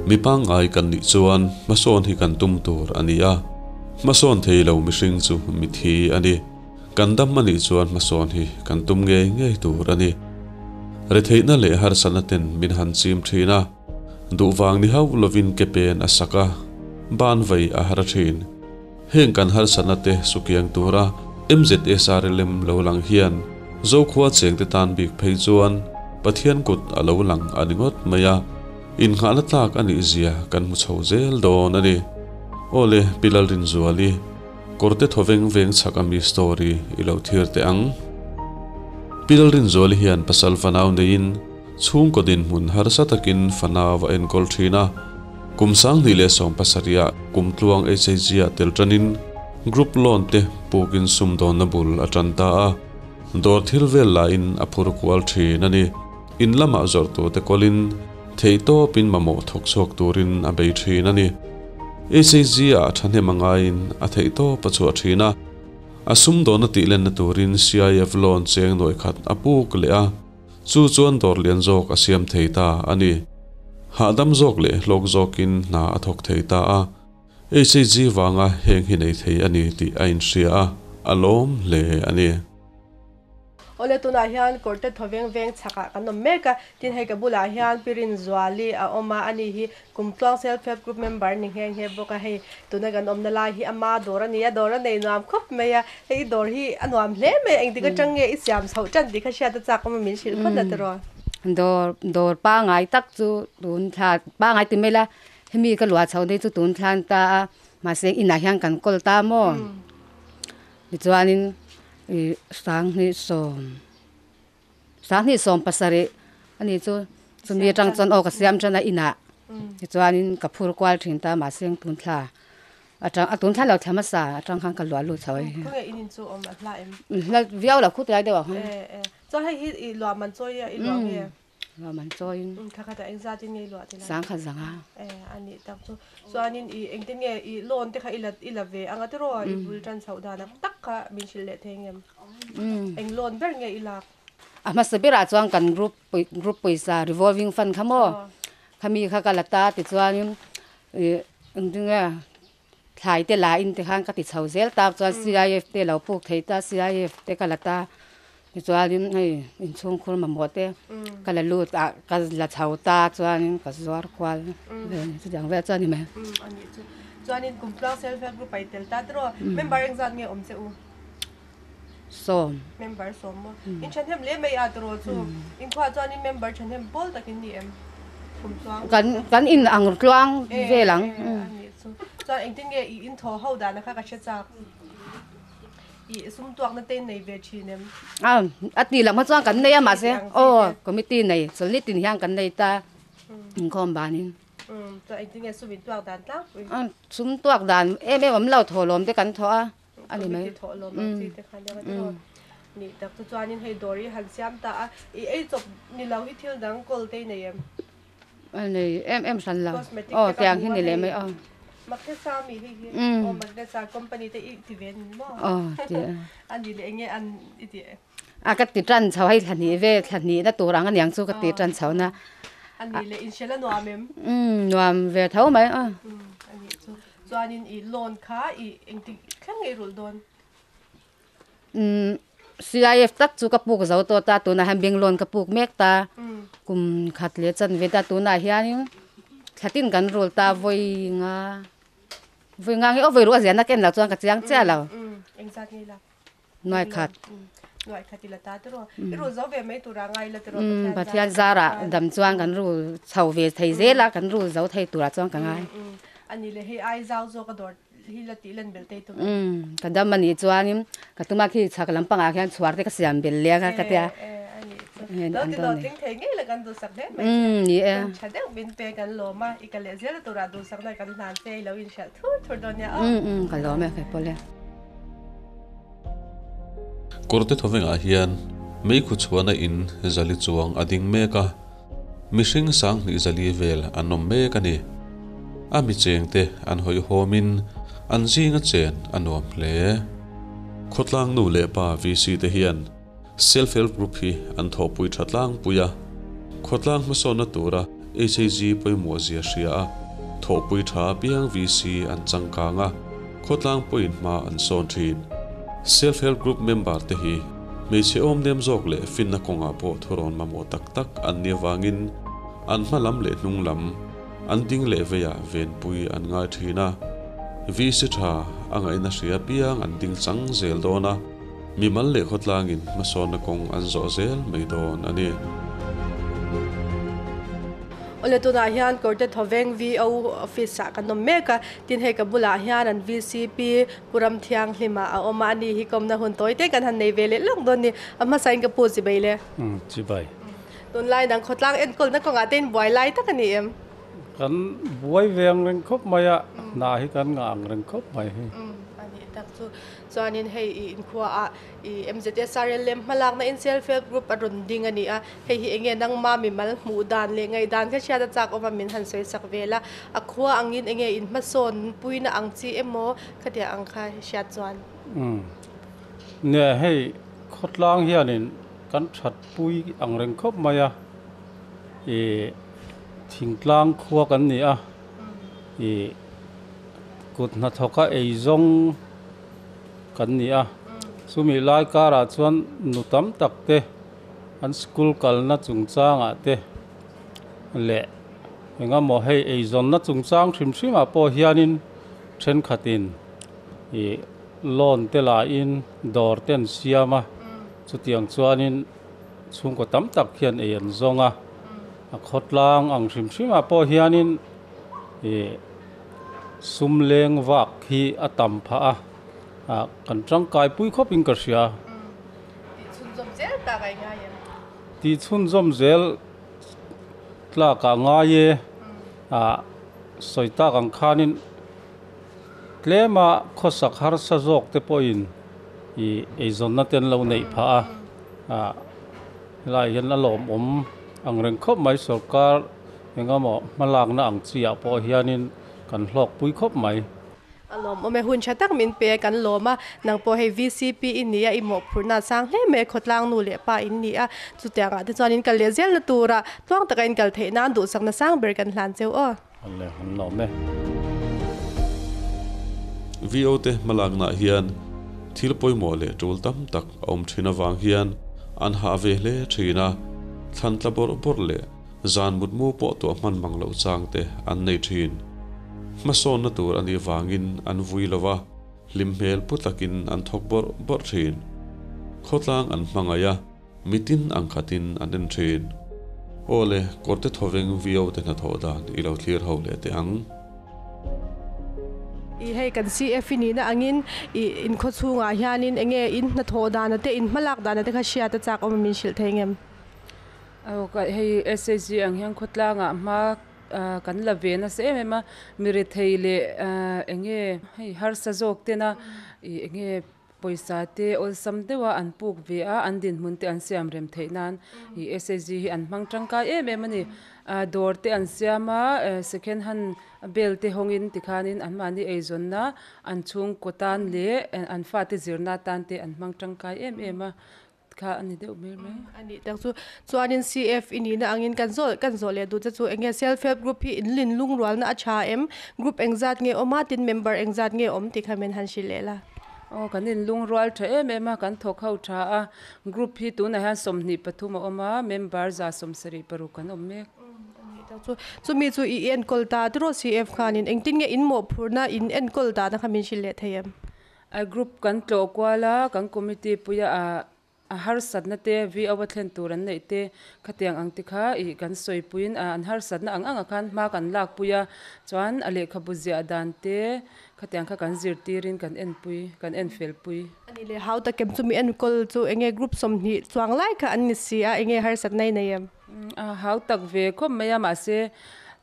Mi pangngai kan nih chuan hmasawn hi kan tum tur a ni a, hmasawn thei lo mihring chu mithi a ni. Kan dam a nih chuan hmasawn hi kan tum ngei ngei tur a ni. Retheihna leh harsatna ten min han chim thin a, duh vang ni hauh lovin ke pen a sak a, ban vei a har thin. Heng kan harsatna te sukiang tura MZSRLM lo lang hian Zokhua chengte tan bik phei chuan Pathian kut a lo lang a ni ngawt mai a, innghahna tlak a nih zia kan hmu chho zel dawn a ni. Aw le, Pi Lalrinzuali, Kawrte thawveng veng chhak ami story i lo thlir teh ang. Pi Lalrinzuali hian pasal fanau neiin chhungkaw dinhmun harsa takin fanau a enkawl thin a, kum 2017 ah kum tluang HAG ah tel tanin group loan te pukin sumdawnna bul a tan ta a, dawr thil vel lahin a phur kual thin a ni. In lamah zawrh tur te kawlin theihtawpin mamawh thawk chhuak turin a bei thin a ni. HAG ah thahnem a ngaiin a theihtawp a chhuah thin a, a sumdawnna tih lenna turin CIF loan cheng nuai khat a puk leh a, chu chuan dawr lian zawk a siam thei ta a ni. Hahdam zawk leh hlawk zawkin hna a thawk thei ta a, HAG vanga heng hi nei thei a ni tih a inhria a, a lawm hle a ni. Awle tunah hian kawrte thawveng veng chhakah kan awm mek a, tin hei ka bulah hian Pi Rinzuali a awm a, ani hi Kumtluang Self Help Group member ni nghe nghe bawk a, hei tuna kan awmna lai hi ama dawr a ni a, dawr a nei nuam khawp mai a, hei i dawr hi a nuam hle mai a, engtik atang nge i siam chhoh tan tih kha hriat a chak awm a min hrilh phawt la tiraw? Dawr dawr pangai tak chu tun thla pangai ti mai la, hemi ka luah chho nei chu tun thla an ta a, mahse inah hian kan kawl ta maw? Tichuanin ih 2010 2017 a ni chu chumi atang chuan aw ka siam tan a inah tichuanin ka phur kual thin ta mahse tun thla atang a tun thla lo thla hmasa atang khan ka luah lut chho a hla viau lo khut lai deuh ang Luah man chawiin. Thla khatah eng zat in nge i luah ti lai? 10,000 zanga. Eh, a nih tak chu. Chuanin i engtin nge i loan te kha i la i la ve anga tiraw i bul tan chhoh dan ang tak kha min hrilh leh thei ngem? Eng loan ber nge i lak? A hmasa berah chuan kan group group pawisa revolving fund kha maw khami kha ka la ta tichuanin ih engtin nge thlai te la in tikhan ka ti chho zel tak chuan CIF te lo puk thei ta CIF te ka la ta tichuanin hei inchhungkhur mamawh te ka la lut ah ka la chho ta chuanin ka zuar kual vel a ni chutiang vel chuan a ni mai. A nih chu. Chuanin kum tluang self help group a i tel ta tiraw member engzat nge awm che u? Sawm. Member sawm maw? In thahnem hle mai a tiraw chu. Inkhuaah chuanin member thahnem pawl takin ni em? Kum tluang. Kan kan in ang tluang vel ang. A nih chu. Chuan engtin nge i in thaw ho dana kha ka hre chak. I sum tuakna te in nei ve thin em? A a tih lam kha chuan kan nei a mahse aw committee nei chawlhni tin hian kan nei ta inkhawm banin. Chuan engtin nge sum in tuak dan tlangpui? Sum tuak dan em em awm lo thawhlawm te kan thawh a. A ni mai. Thawh lawm ang chi te khan nia tiraw. Ni tak chu chuanin hei dawr hi han siam ta a, i ei chawp ni lo hi thil dang kawl te i nei em? A nei em em hran lo. Aw tiang hi ni leh mai aw. Magnesa mi hei hi. Aw Magnesa company te i ti ve ni maw? Aw ti a. A ni leh enge an i ti e? A ka ti tan chho hei thla hnih ve thla hnih na tur ang aniang chu ka ti tan chho na. A ni leh inhrial a nuam em? Nuam ve tho mai aw. A nih chu. Chuanin i loan kha i engtik thleng nge i rulh dawn? Umm CIF tak chu ka puk zo tawh ta, tunah hian bank loan ka puk mek ta, kum khat leh chanve ta tunah hianin thla tin kan rul ta vawi nga vawi nga nge aw vawi ruah ziahna ka en loh chuan ka chiang chiah lo. Engzat nge i lak? Nuai khat. Nuai khat i la ta tiraw. I rul zo ve mai tura ngai la tiraw. Pathian zarah dam chuan kan rul chho ve thei zel a, kan rul zo thei turah chuan ka ngai. Ani le hei ai zau zawk a dawr hi la tih lan bel tei tum. Ka dam a nih chuanin ka tuma khi chhak lampangah khian chhuar te ka siam bel leh a ka tia. Lo ti lo tling thei ngei la kan duhsak hle mai che. Ni e. Hun tha deuh min pe kan lawm a, i ka leh zel turah duhsakna kan hlan che i lo inhrialh thur thur dawn nia aw. Ka lawm e kei pawh le. Kawrte thawvengah hian meikhu chhuahna in zali chuang a ding mek a, mihring 2000 zali vel an awm mek a ni. A mi chengte an hawihhawmin an zinga chen a nuam hle. Khawtlang nu leh pa VC te hian Self Help Group hi an thawhpui tha tlangpui a, khawtlang hmasawnna tura HAG pawimawh zia hria a, thawhpui tha apiang VC an changkang a, khawtlang pawhin hma an sawn thin. Self Help Group member te hi hmeichhe awm nem zawk leh finna kawngah pawh thurawn mamawh tak tak an nih avangin an hma lam leh hnung lam an ding leh veiah venpui an ngai thin a. VC tha a ngaihna hria apiang an ding chang zel dawn a. Mimal leh khawtlangin hmasawnna kawng an zawh zel mai dawn a ni. Awle tunah hian Kawrte Thawveng VO office ah kan awm mek a, tin hei ka bulah hian an VCP Pu Ramthianghlima a awm a, ani hi kawmna hun tawi te kan han nei ve leh lawk dawn a ni. A hmasa in ka pu chibai le. Umm chibai. Tunlai dang khawtlang enkawlna kawngah te in buai lai tak a ni em? Kan buai ve ang reng khawp mai a, hna hi kan ngah ang reng khawp mai hi. Umm a nih tak chu. Chuanin hei i inkhua ah i MZSRL lem hmalakna in Self Help Group a rawn ding a ni a, hei hi enge nangma mimal hmuh dan leh ngaihdan kha hriat a chak awm a min han sawi sak vel a, a khua angin enge in hmasawn puina ang chi emaw khatiang ang kha hriat chuan. Umm nia hei khawtlang hianin kan that pui ang reng khawp mai a, i thingtlang khua kan ni a, i kut hnathawka eizawng kan ni a, chumi lai karah chuan nu tam tak te an school kalna chungchangah te leh engemaw hei eizawnna chungchang hrim hrimah pawh hianin thenkhatin ih loan te lahin dawr te an siam a, chutiang chuanin chhungkaw tam tak hian ei an zawng a, a khawtlang ang hrim hrimah pawh hianin ih. Sum leng vak hi a tam phah a, ah kan tangkai pui khawp in ka hria. Tih chhunzawm zel tak a i ngai em? Tih chhunzawm zel tlak ah ngai e, ah sawi tak ang khanin tlema khawsak harsa zawk te pawhin ih eizawnna te an lo neih phah a, ah helai hian a lawmawm ang reng khawp mai sorkar. Engemaw hmalakna ang chi ah pawh hianin kan hlawkpui khawp mai. A lawmawm e, hun tha tak min pe kan lawm a, nang pawh hei VCP i ni a, i mawhphurhna a sang hle mai a, khawtlang nu leh pa in ni a, chutiang ah te chuan in kal leh zelna tura tluang taka in kal theih nan duhsakna sang ber kan hlan cheu aw. Awle, an lawm e. VO te hmalakna ah hian thil pawimawh leh tul tam tak a awm thin avang hian an hah ve hle thin a, thlan tla bawrh bawrh leh Zan mutmu pawh tuah hman mang loh chang te an nei thin. Hmasawnna tur a nih vangin an vui lo va, hlim hmel pu takin an thawk bawrh bawrh thin. Khawtlang an hmangaih a, mitin ang khatin an en thin. Aw le, kawrte thawveng viau te hnathawh dan i lo thlir ho leh teh ang. I hei kan CF i nihna angin i inkhaw chhungah hianin enge in hnathawh dana te, in hmalak dana te kha hriat a chak awm a min hrilh thei ngem? Aw ka hei SHG ang hian khawtlangah hma kan la ve nasa em em a, mi rethei leh eng nge hei harsa zawk tena ih eng nge pawisa te awlsam deuha an puk ve a, an dinhmun te an siam rem theih nan ih SHG hi an hmang tangkai em em a ni. Dawr te an siam a, second hand bel te hawngin tikhanin anmahni eizawnna an chhungkaw tan leh an fate zirna tan te an hmang tangkai em em a. Kha a ni deuh mai mai. A nih tak chu. Chuanin CF i nihna angin kan zawh kan zawh leh duh che chu eng nge self help group hi in lin lungrualna a tha em? Group engzat nge awm a, tin member engzat nge awm tih kha min han hrilh leh la. Aw kan in lungrual tha em em a, kan thawk ho tha a. Group hi tunah hian 23 a awm a, member 76 kan awm mek. A nih tak chu. Chumi chu i enkawl ta tiraw CF khanin engtin nge in mawhphurhna in enkawl dahna kha min hrilh leh thei em? A group kan tlawh kual a, kan committee puia a a harsatna te VO a thlen tur an neih te khatiang ang te kha ih kan sawipuiin a an harsatna ang ang ah khan hma kan lakpui a, chuan a lehkhabu ziah dan te khatiang kha kan zirtirin kan enpui kan enfelpui. A nih leh hau takem chu mi enkawl chu enge group 20 chuang lai kha an ni si a, enge harsatna i nei em? A hau tak ve khawp mai a, mahse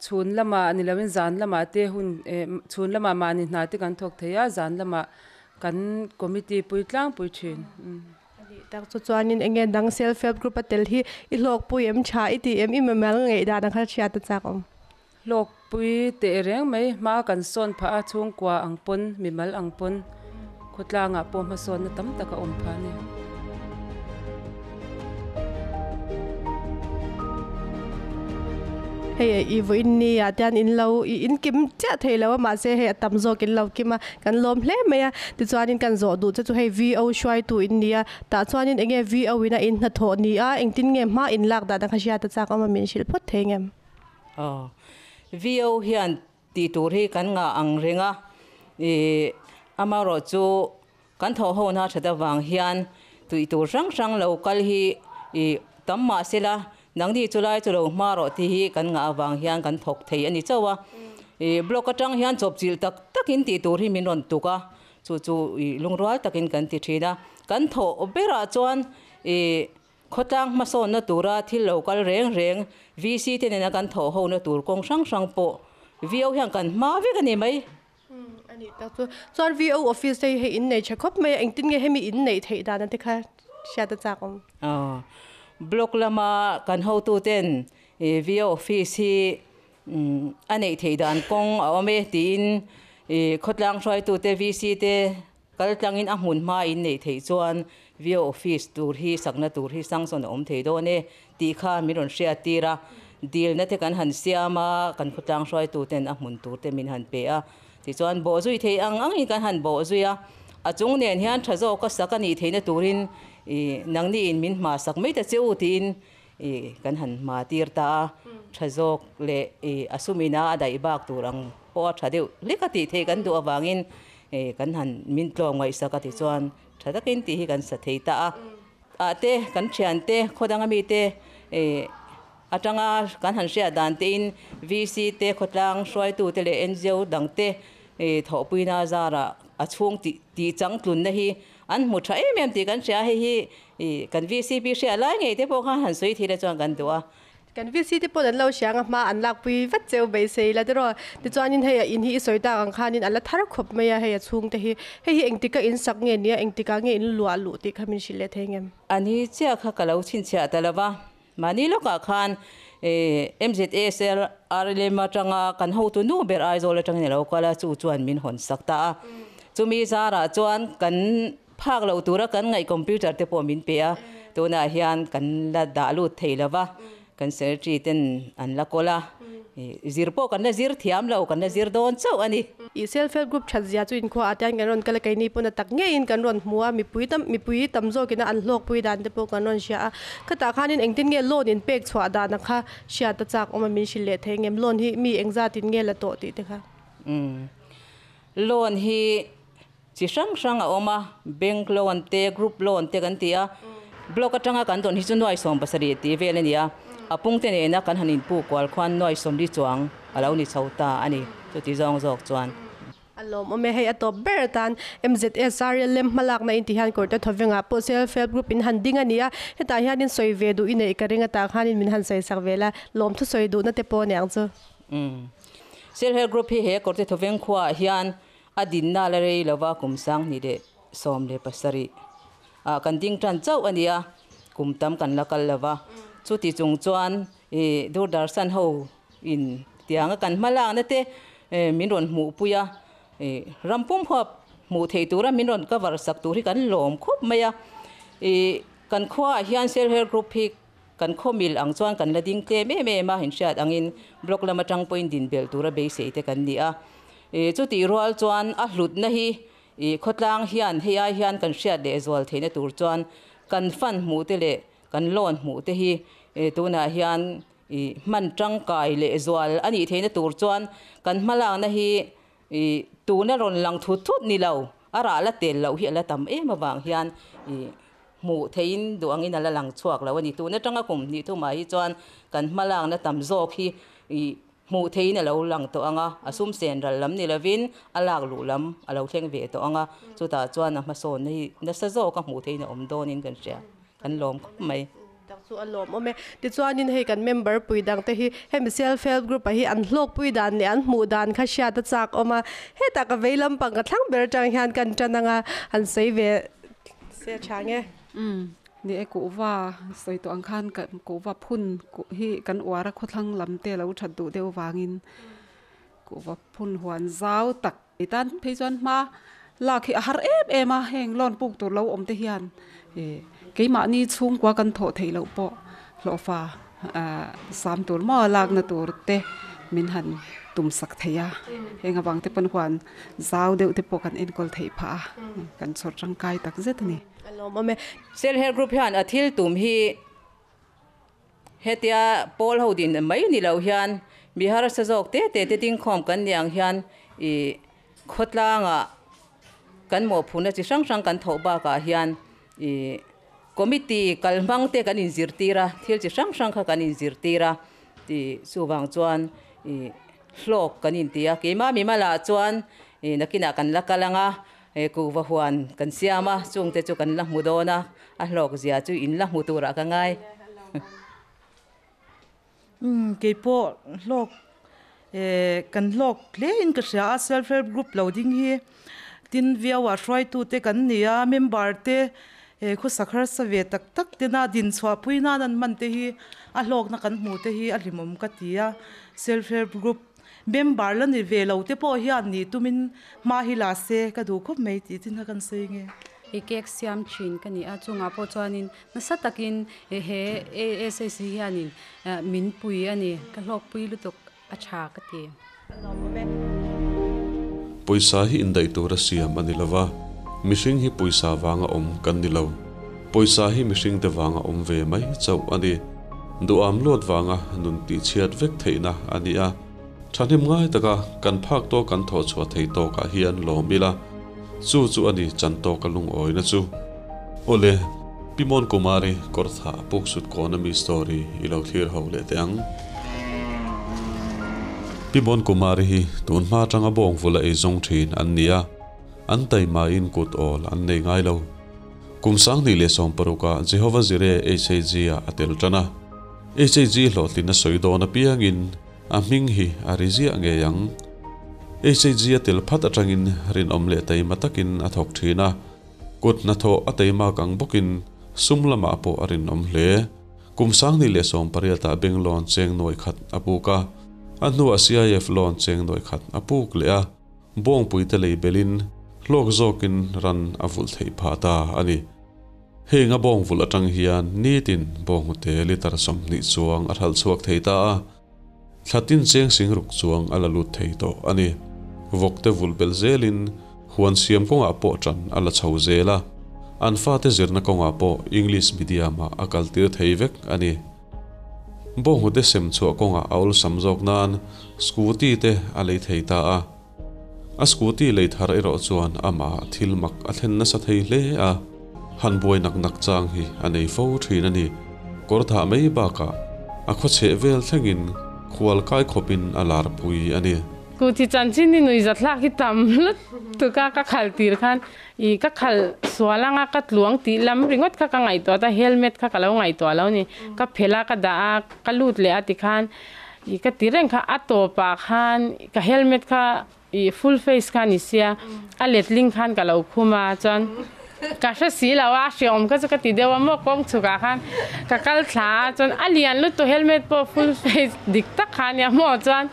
chhun lamah ni loin zan lamah te hun eh chhun lamah mahni hna te kan thawk thei a, zan lamah kan committee pui tlangpui thin. A nih tak chu chuanin eng nge dang self help group a tel hi i hlawkpui em tha i ti em i mamel ngeih dan ang kha hriat a chak awm. Hlawkpui teh reng mai hma kan sawn phah a, chhungkua ang pawn mimal ang pawn khawtlangah pawh hmasawnna tam tak a awm phah a ni. Hei i vawiin ni ah te hian in lo ih in kim chiah thei lo a mahse hei a tam zawk in lo kim a kan lawm hle mai a tichuanin kan zawh duh che chu hei VO hruaitu in ni a tah chuanin eng nge VO in a in hnathawh ni a engtin nge hma in lak dan ang kha hriat a chak awm a min hrilh phawt thei ngem. Aw VO hian tih tur hi kan ngah ang reng a ih amaherawh chu Kan thawhhona that avang hian tui tur hrang hrang lo kal hi i tam mah sela, nangni chu lai chu lo hma rawh tih hi kan ngah avang hian kan thawk thei a ni chauh a. I block atang hian chawpchilh tak takin tih tur hi min rawn tuk a, chu chu i lungrual takin kan ti thin a. Kan thawh berah chuan i khawtlang hmasawnna tura thil lo kal reng reng VC te nena kan thawhhona tur kawng hrang hrang pawh VO hian kan hma vek a ni mai. A nih tak chu. Chuan VO office te hi hei in nei tha khawp mai a, engtin nge hemi in neih theih dan te kha hriat a chak awm? Aw, block lama kan hotu ten VO office hi a neih theih dan kawng a awm e tiin khawtlang hruaitu te VC te kal tlangin a hmun hma in neih theih chuan VO office tur hi sakna tur hi sanction a awm thei dawn e tih kha min rawn hriat tir a, dilna te kan han siam a, kan khawtlang hruaitu ten a hmun tur te min han pe a, tichuan bawh zui thei ang angin kan han bawh zui a, a chung nen hian tha zawka sak a nih theihna turin ih nangni in min hma sak mai ta che u tiin ih kan han hma tir ta a, tha zawk leh ih a sumina a daih bak tur ang pawh a tha deuh hlek a tih theih kan duh avangin ih kan han min tlawm ngaihsak a tichuan tha takin tih hi kan sa thei ta a. Ah te kan thian te khaw danga mi te ih atanga kan han hriat dan te in VC te khawtlang hruaitu te leh NGO dang te ih thawhpuina zarah a chhung tih tih chang tlunna hi an hmu tha em em tih kan hria a hei hi ih kan VCP hriat lai ngei te pawh khan han sawi thei la chuan kan duh a. Kan VC te pawh an lo hria ang a, hma an lakpui vat cheu beisei la tiraw. Tichuanin hei a in hi i sawi tak ang khanin a la thar khawp mai a, hei a chhungte hi. Hei hi engtika in sak nge nia, engtikah nge in luah luh tih kha min hrilh leh thei ngem? A ni chiah kha ka lo chhinchhiah ta lo va, mahni lawkah khan MZSL RLM atanga kan hotu nu ber Aizawl atangin a lo kal a, chu chuan min hawn sak ta a. Chumi zarah chuan kan Phak loh tura kan ngaih computer te pawh min pe a, tunah hian kan la dah lut thei lo va, kan secretary ten an la kawl a, zir pawh kan la zir thiam lo, kan la zir dawn chauh a ni. I self help group that zia chu inkhua ah te hian kan rawn kal a, keini pawn a tak ngeiin kan rawn hmu a, mipui tam mipui tam zawkina an hlawkpui dan te pawh kan rawn hria a, khatah khanin engtin nge loan in pek chhuah dan a kha hriat a chak awm a min hrilh leh thei ngem, loan hi mi engzatin nge la tawh tih te kha. Loan hi Chi hrang hrang a awm a, bank loan te, group loan te kan ti a, block atanga kan dawn hi chu nuai 70 tih vel a ni a, a pungte nena kan han inpu kual khuan nuai 40 chuang a lo ni chho ta a ni, chuti zawng zawk chuan. A lawmawm e, hei a tawp ber atan MZSR lem hmalakna in ti hian kawrte thawvengah pawh self help group in han ding a ni a, hetah hianin sawi ve duh i neih ka ring atah khanin min han sawi sak vel a, lawmthu sawi duhna te pawh a ni ang chu. Self help group hi he kawrte thawveng khuaah hian A dinna la rei lova kum 2017 ah kan ding tan chauh a nia, kum tam kan la kal lova. Chuti chung chuan ih Doordarshan ho in tianga kan hma lakna te min rawn hmuhpui a, ih ram pum huap hmuh theih tura min rawn cover sak tur hi kan lawm khawp mai a. Ih kan khuaah hian Self Help Group hi kan khaw mil ang chuan kan la ding tlem em em a, inhriat angin block lam atang pawhin din belh tura beisei te kan ni a. Chutih rual chuan a hlutna hi khawtlang hian hei ai hian kan hriat leh zual theihna tur chuan kan fund hmuh te leh kan loan hmuh te hi tunah hian hman tangkai leh zual a nih theihna tur chuan kan hmalakna hi tuna rawn lang thut thut ni lo, a rah la tel loh hi a la tam em avang hian hmuh theihin duh angin a la lang chhuak lo a ni. Tun atanga kum hnih thumah hi chuan kan hmalakna tam zawk hi hmuh theihin a lo lang tawh ang a, a sum sen ral lam ni lovin a lak luh lam a lo thleng ve tawh ang a, chutah chuan a hmasawnna hi nasa zawka hmuh theihin a awm dawnin kan hria, kan lawm khawp mai. Tak chu a lawmawm e. Tichuanin hei kan member pui dang te hi hemi self help group ah hi an hlawkpui dan leh an hmuh dan kha hriat a chak awm a, hetah ka vei lampang ka thlang ber atang hian kan tan ang a, an sawi ve se a tha nge. Umm ni e kuhva sawi tawh ang khan ka kuhva phun hi kan uar a khawthlang lam te lo that duh deuh vangin kuhva phun huan zau tak I tan phei chuan hma lak hi a har em em a, heng loan puk tur lo awm te hian ih keimahni chhungkua kan thawh theih loh pawh hlawhfa Sam tur maw lakna tur te min han tum sak thei a, heng avang te pawn huan zau deuh te pawh kan enkawl theih phah a, kan chhawr tangkai tak zet a ni. A lawmawm e. Self Help Group hian a thil tum hi hetia pawl ho din mai ni lo hian mi harsa zawk te te te dingkhawm kan ni ang hian ih khawtlangah kan mawhphurhna chi hrang hrang kan thawh bakah hian ih Committee kalhmang te kan inzirtir a, thil chi hrang hrang kha kan inzirtir a tih chuvang chuan ih hlawk kan inti a. Keimah mimalah chuan ih nakinah kan la kal ang a, kuhva huan kan siam a, chungte chu kan la hmu dawn a, a hlawk zia chu in la hmu turah ka ngai. Umm keipawh hlawk eh kan hlawk hle in ka hria a self help group lo ding hi tin viau ah hruaitu te kan ni a member te eh khawsak harsa ve tak tak tena din chhuah pui nan an hman te hi a hlawkna kan hmuh te hi a hlimawm ka ti a self help group member la ni ve lo te pawh hian nih tumin hma hi la se ka duh khawp mai tih chin kha kan sawi nge. I cake siam thin ka ni a chungah pawh chuanin Nasa takin he ASAC hianin min pui a ni, ka hlawkpui lutuk a tha ka ti. Pawisa hi indaih tura siam a ni lo va, mihring hi pawisa vanga awm kan ni lo. Pawisa hi mihringte vanga awm ve mai chauh a ni. Duham luat vanga nun tihchhiat vek theihna a ni a. Thahnem ngai taka kan phak tawk kan thawh chhuah thei tawkah hian lawm ila, chu chu a ni chan tawka lungawina chu. Awle, Pi Mon Kumari kawrthah puk sut kawn ami story i lo thlir ho leh teh ang. Pi Mon Kumari hi tun hma atanga bawng vula ei zawng thin an ni a, an taima in kut awl an nei ngai lo. Kum 2016 ah Jehovah Jireh HAG ah a tel tan a, HAG hlawhtlin a sawi dawn apiangin A hming hi a ri ziah ngei ang. HHG a tel phat atangin rinawm leh taima takin a thawk thin a, kut hnathawh a taimak ang bawkin sum lamah pawh a rinawm hle. Kum 2018 ah bank loan cheng nuai khat a puk a, a hnuah CIF loan cheng nuai khat a puk leh a, bawngpuite lei belin hlawk zawkin ran a vulh theih phah ta a ni. Heng a bawng vulh atang hian nitin bawnghnute litre 20 chuang a hralh chhuak thei ta a, thla tin cheng sing ruk chuang a la lut thei tawh a ni. Vawkte vulh belh zelin huan siam kawngah pawh tan a la chho zel a, an fate zirna kawngah pawh English medium-ah a kaltir thei vek a ni. Bawnghnute sem chhuah kawngah a awlsam zawk nan scooty te a lei thei ta a. A scooty lei thar erawh chuan amah thil mak a thlen nasa thei hle a, han buai nak nak chang hi a nei fo thin a ni. Kawr thah mai bakah a khaw chheh vel thlengin khual kai khawpin a lar pui a ni. Scooty chanchin hi nuihzat hlak hi tam lutuk a, ka khal tir khan ih ka khal sual anga ka tluang tih lam ringawt kha ka ngaihtuah ta, helmet kha ka lo ngaihtuah lo ni. Ka phelh a, ka dah a, ka lut leh a tikhan I ka ti reng kha a tawpah khan ka helmet kha i full face kha ni sia a letling khan ka lo khum a chuan ka hre si lo a hreawm kha chu ka ti deuh a maw kawng chhukah khan ka kal thla a chuan a lian lutuk helmet pawh full face dik tak kha a nia maw chuan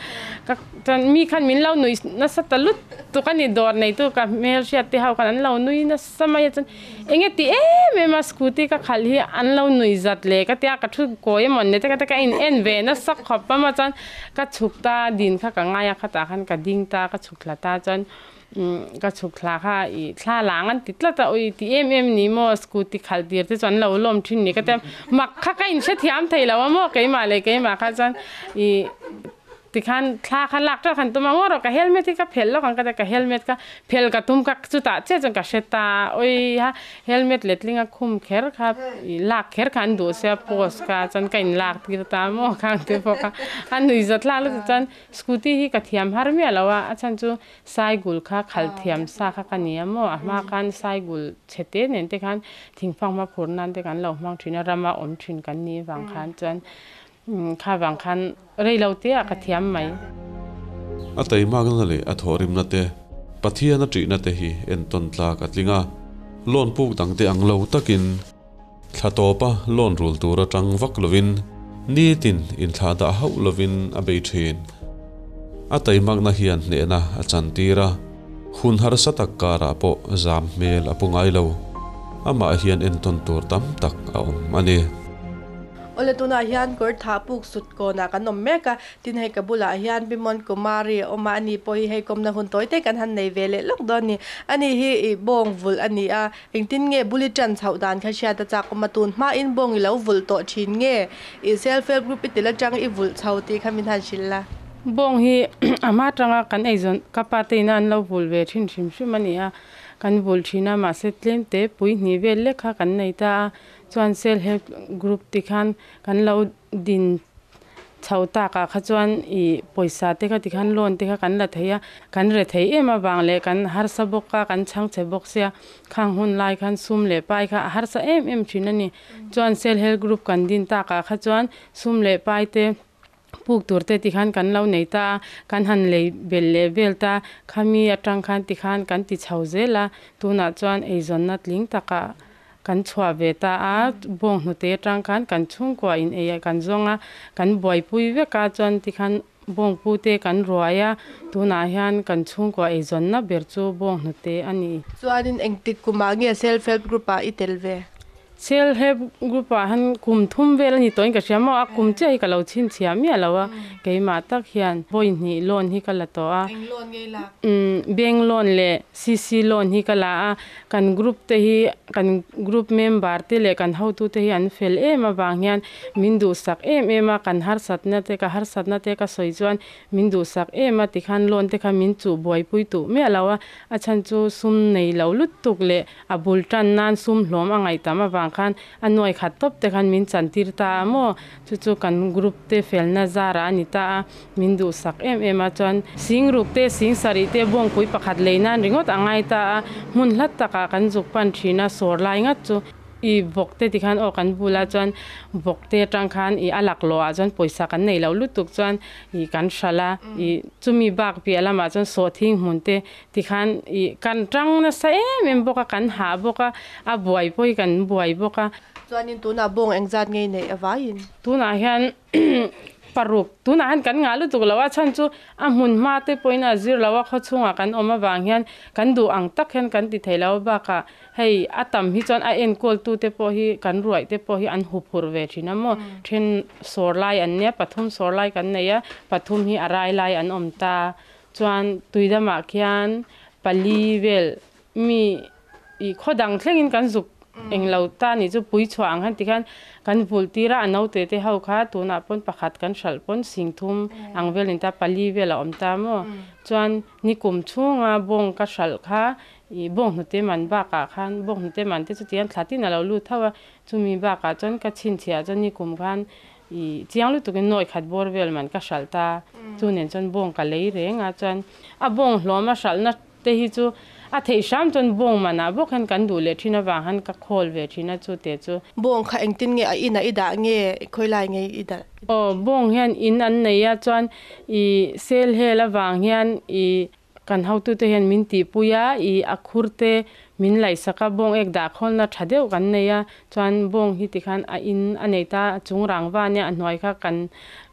ka chuan mi khan min lo nuih nasa ta lutuk a ni dawr neitu ka hmelhriat te ho khan an lo nui nasa. Samai a chuan enge ti em em a scooty ka khalh hi an lo nui zat leh ka tia ka thu kawi emaw ni te ka tia ka in en ve nasa khawp a maw chuan ka chhuk ta din kha ka ngai a khatah khan ka ding ta ka chhuk thla ta chuan ka chhuk thla kha ih thla lang an ti tlat a ui ti em em ni maw scooty khalh tir te chu an lo lawm thin ni ka tia mak kha ka in hrethiam thei lo a maw keimah leh keimah kha chuan ih Tikhan thla kha lak teuh khan tum a, ngaw rawh ka helmet hi ka phelh lawk ang ka ti a, ka helmet kha phelh ka tum kha chutah chiah chuan ka hre ta a, oi ha helmet letling a khum kher kha ih lak kher kha an duh sia post kha chuan ka in lak tir ta maw khang te pawh kha a nui za thlak lutuk chuan scooty hi ka thiam har miah lo a, a chhan chu saigul kha khalh thiam sa kha ka ni a maw a hma khan saigul chhe te nen te khan thingfang hma phur nan te kan lo hmang thin a rama awm thin kan ni vang khan chuan Kha vang khan rei lo te ah ka thiam mai. A taimakna leh a thawhrimna te, Pathian a ṭihna te hi entawn tlak a tling a, loan puk dangte ang lo takin thla tawpa loan rul tur aṭang vak lovin nitin inthlah dah hauh lovin a bei ṭhin. A taimakna hian hnehna a chantir a, hun harsa tak karah pawh zam hmel a pu ngai lo. Amah hian entawn tur tam tak a awm a ni. Awle tunah hian kawr thah puk sut kawnah kan awm mek a, tin hei ka bulah hian Bimon Kumari a awm a, ani pawh hi hei kawmna hun tawi te kan han nei ve leh lawk dawn a ni. Ani hi ih bawng vulh a ni a, engtin nge buli tan chhoh dan kha hriat a chak awm a, tun hmain bawng i lo vulh tawh thin nge ih self help group i tel atang i vulh chho tih kha min han hrilh la. Bawng hi a hma atanga kan eizawn ka pa te ina an lo vulh ve thin hrim hrim a ni a, kan vulh thin a mahse tlem te pui hnih vel lek kha kan nei ta a, Chuan self help group ti khan kan lo din chho tak ah kha chuan ih pawisa te kha tikhan loan te kha kan la thei a, kan re thei em avang leh kan harsa bawk a, kan chhang chhe bawk sia, khang hun lai khan sum leh pai kha a harsa em em thin a ni. Chuan self help group kan din tak ah kha chuan sum leh pai te puk tur te tikhan kan lo nei ta a, kan han lei belh leh vel ta, khami atang khan tikhan kan ti chho zel a, tunah chuan eizawnna tling takah kan chhuah ve ta a, bawng hnute atang khan kan chhungkua in ei kan zawng a, kan buaipui vek a, chuan tikhan bawng pu te kan ruai a, tunah hian kan chhungkua eizawnna ber chu bawng hnute a ni. Chuanin engtik kumah nge self help group ah i tel ve? Self help group ah han kum thum vel a ni tawhin ka hria maw a kum chiah hi ka lo chhinchhiah miah lo a keimah tak hian vawi hnih loan hi ka la tawh a Eng loan ngei lak? Umm bank loan leh CC loan hi ka la a kan group te hi kan group member te leh kan hotu te hi an fel em avang hian min duhsak em em a kan harsatna te ka harsatna te ka sawi chuan min duhsak em a tikhan loan te kha min chuh buaipui tuh miah lo a a chhan chu sum nei lo lutuk leh A bul tan nan sum hlawm a ngaihtam avang khan a nuai khat tawp te khan min chantir ta a maw? Chu chu kan group te felna zarah a ni ta a, min duhsak em em a chuan sing ruk te, sing sarih te bawngpui pakhat lei nan ringawt a ngai ta a, hmun hlat takah kan zuk pan thin a, sawr lai ngat chu. I vawk te tikhan aw kan bula chuan vawk te atang khan i a laklawh ah chuan pawisa kan nei lo lutuk chuan i kan hralh a, i chumi bak piah lamah chuan sawhthing hmun te Tikhan ih kan tang nasa em em bawk a, kan hah bawk a, a buai pawh hi kan buai bawk a. Chuanin tunah bawng engzat ngei neih avaiin? Tunah hian paruk, tunah hian kan ngah lutuk lo a, chhan chu a hmun hma te pawhin a zir lo a, khaw chhungah kan awm avang hian kan duh ang tak hian kan ti thei lo a, bakah hei a tam hi chuan a enkawl tu te pawh hi kan ruaih te pawh hi an huphurh ve thin a maw, then sawr lai an nia, pathum sawr lai kan nei a, pathum hi a rai lai an awm ta. Chuan tuidamah khian pali vel mi ih khaw dang thlengin kan zuk englo ta nih chu pui chhuah ang khan tikhian kan vulh tir a, a naute te ho kha tunah pawn pakhat kan hralh pawn sing thum ang vel in ta pali vel a awm ta maw. Chuan nikum chhunga bawng ka hralh kha ih bawng hnute man bakah khan bawng hnute man te chu tihian thla tin a lo lut tho a, chumi bakah chuan ka chhinchhiah chuan nikum khan I chiang lutukin nawi khat bawr vel man ka hralh ta, chu nen chuan bawng ka lei reng a, chuan a bawng hlawm a hralhna te hi chu a theih hram chuan bawng manah bawk hian kan duh leh thin avang khan ka khawl ve thin a chu te chu. Bawng kha engtin nge a inah i dah nge khawilai nge i dah? Aw, bawng hian in an nei a, chuan i sel hel avang hian i Kan hotute hian min tihpui a, i a khur te min laihsak a, bawng ek dah khawlna tha deuh kan nei a, chuan bawng hi tikhan a in a nei ta, a chung rangva nia a hnuai kha kan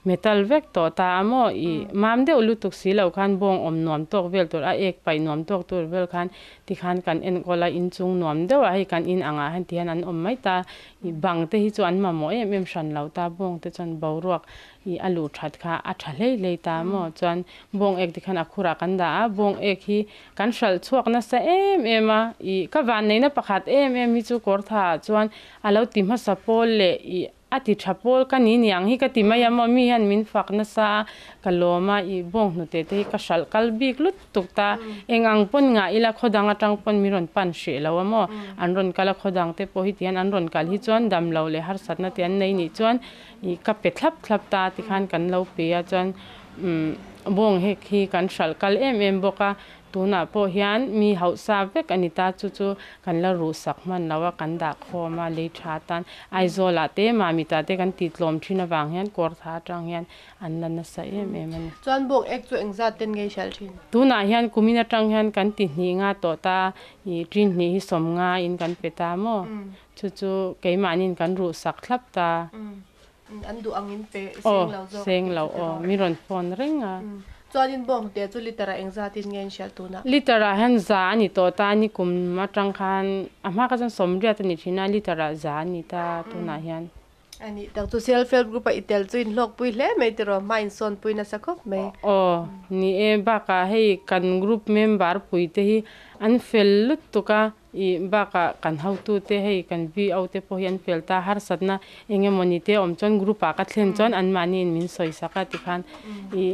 metal vek tawh ta a maw, i mam deuh lutuk si lo khan bawng awm nuam tawk vel tur a, ek paih nuam tawk tur vel khan tikhan kan enkawl a, inchung nuam deuh ah hei kan in angah hian tihian an awm mai ta, i bang te hi chu an mamawh em em hran lo ta, bawng te chuan boruak I a luh that kha a tha hlei hlei ta maw? Chuan bawng ek tikhan a khurah kan dah a, bawng ek hi kan hralh chhuak nasa em em a, i ka vanneihna pakhat em em hi chu kawr tha ah chuan a lo ti hmasa pawl leh i a ti tha pawl ka ni niang hi ka ti mai a maw, mi hian min fak nasa a, ka lawm a, i bawng hnute te hi ka hralh kal bik lut tuk ta, eng ang pawn ngah ila khaw dang atang pawn min rawn pan hreh lo a maw, an rawn kal a khaw dang te pawh hi tihian an rawn kal hi chuan dam lo leh harsatna te an nei nih chuan Ih ka pe thlap thlap ta tikhan kan lo pe a chuan umm bawng hek hi kan hralh kal em em bawk a, tunah pawh hian mi hauhsa vek a ni ta chu chu kan la ruhsak hman lo a kan dah khawm a lei tha atan Aizawl ah te Mamita te kan tih tlawm thin avang hian kawrtha atang hian an la nasa em em a ni. Chuan bawng ek chu engzat ten ngei hralh thin? Tunah hian kumin atang hian kan ti hnih nga tawh ta ih tin hnih hi sawm nga in kan pe ta maw? Chu chu keimahniin kan ruh sak thlap ta. An duh angin pe seng lo zawk. Aw, seng lo aw, mi rawn phone reng a. Chuanin bawng te chu liter ah engzatin nge an hriat tunah? Liter ah hian za a ni tawh ta, ni kum atang khan a hma kha chuan sawmriat a ni thin a, liter ah za a ni ta tunah hian. Ani tak chu self help group a i tel chu in hlawk pui hle mai tiraw hma in sawn pui nasa khawp mai. Aw ni e bakah hei kan group member pui te hi an fel lutuk a i bakah kan hotu te hei kan VO te pawh hi an fel ta harsatna eng emawni te awm chuan group ah ka thlen chuan anmahni in min sawi sak a tikhan i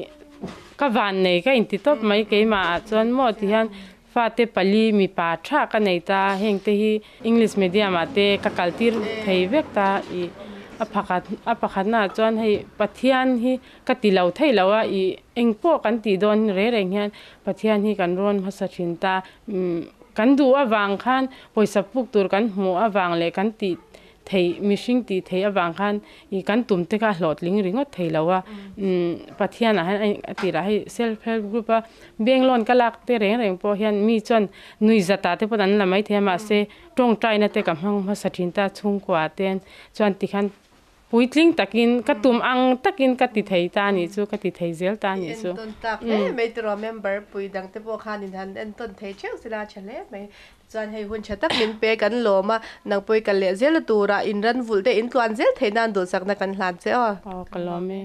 ka van nei ka inti tawp mai keimah ah chuan maw tihian Fate pali mipa tha ka nei ta, heng te hi English medium ah te ka kal tir thei vek ta i a phakhat a pakhatna ah chuan hei Pathian hi ka ti lo thei lo a i eng pawh kan tih dawn reng reng hian Pathian hi kan rawn hmasa thin ta kan duh avang khan pawisa puk tur kan hmuh avang leh kan tih Theih, mihring tih theih avang khan i kan tum te kha a hlawhtling ringawt thei lo a. Pathian ah hian a tirah hei self help group a bank loan ka lak te reng reng pawh hian mi chuan nui zat ah te pawh an la mai thei a mahse tawngtaina te ka hmang hmasa thin ta chhungkua te chuan tikhan puitling takin ka tum ang takin ka ti thei ta anih chu ka ti thei zel ta anih chu. I entawn tak hle mai tiraw member pui dang te pawh khan in han entawn thei theuh sela a tha hle mai. Chuan hei hun tha tak min pe kan lawm a, nang pawh i kal leh zel a turah in ran vulh te in tluan zel theih nan duhsakna kan hlan che aw. Aw ka lawm e.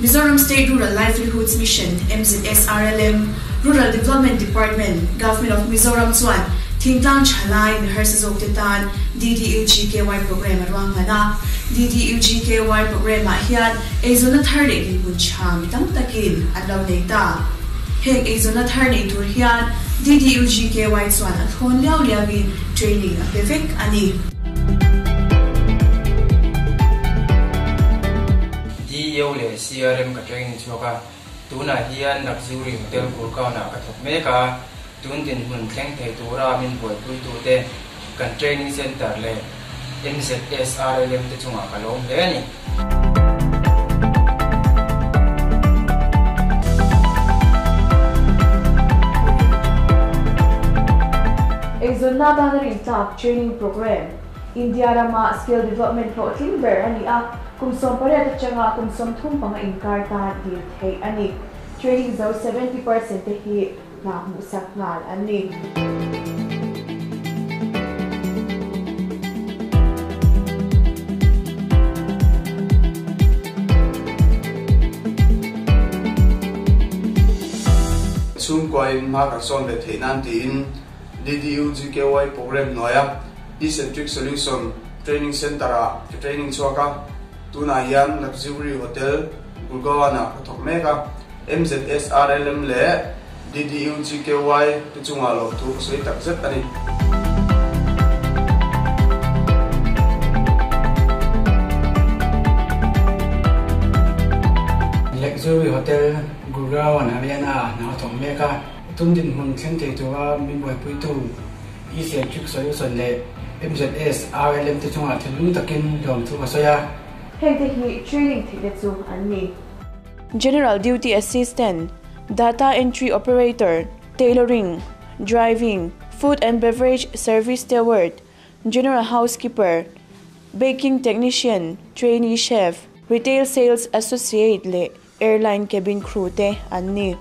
Mizoram State Rural Livelihoods Mission, MZSRLM, Rural Development Department, Government of Mizoram chuan thingtlang thalai mi harsa zawk te tan DDUGKY programme a ruahman a. DDUGKY programme ah hian eizawnna thar leh dinhmun tha mi tam takin an lo nei ta. Heng eizawnna thar nei tur hian DDUGKY chuan a thlawn liau liauin training a pe vek a ni. DEO leh CRM ka training chhuak a, tunah hian Luxury Hotel Gurgaon-ah ka thawk mek a, tun dinhmun thleng thei tura min buaipuitute kan training centre leh MZSRLM te chungah ka lawm hle a ni. Eizawnna atana rintlak training programme, India rama skill development hlawhtling ber a ni a, kum 18 atanga kum 35 inkar tan dil theih a ni. Training zo 70% te hi hna hmuhsak nghal an ni. Chhungkuain hma kan sawn ve theih nan tiin DDUGKY programme hnuaia Eccentric Solution Training Centre-ah ka training chhuak a, tunah hian Luxury Hotel Gurgaon-ah ka thawk mek a. MZSRLM leh DDUGKY te chungah lawmthu ka sawi tak zet a ni. Luxury Hotel Gurgaon Haryana ah hna a thawk mek a, tum dinhmun thleng thei tura min buaipuitu Eccentric Solution leh MZSRLM te chungah thinlung takin lawmthu ka sawi a. Hengte hi training theihna chu an ni. General Duty Assistant, Data Entry Operator, Tailoring, Driving, Food and Beverage Service Steward, General Housekeeper, Baking Technician, Trainee Chef, Retail Sales Associate leh Airline Cabin Crew te an ni.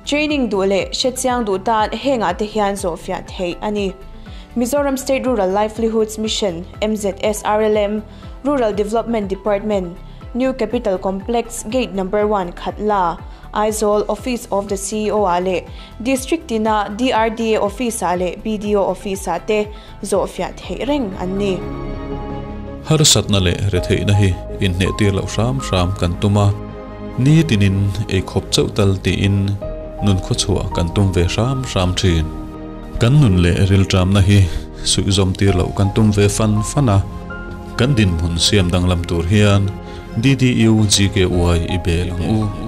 Training duh leh hrechiang duh tan hengah te hian zawhfiah theih a ni. Mizoram State Rural Livelihoods Mission, MZSRLM, Rural Development Department, New Capital Complex, Gate Number One, Khatla, Aizawl, Office of the CEO ah leh District tina DRDA Office ah leh BDO Office ah te zawhfiah theih reng an ni. Harsatna leh retheihna hi inhnehtir loh hram hram kan tum a, nitinin eikhawp chauh tal tiin nun khawchhuah kan tum ve hram hram thin. Kan nun leh rilṭamna hi suihzawm tir loh kan tum ve fan fan a, kan dinhmun siam danglam tur hian DDU GKY i bel ang u.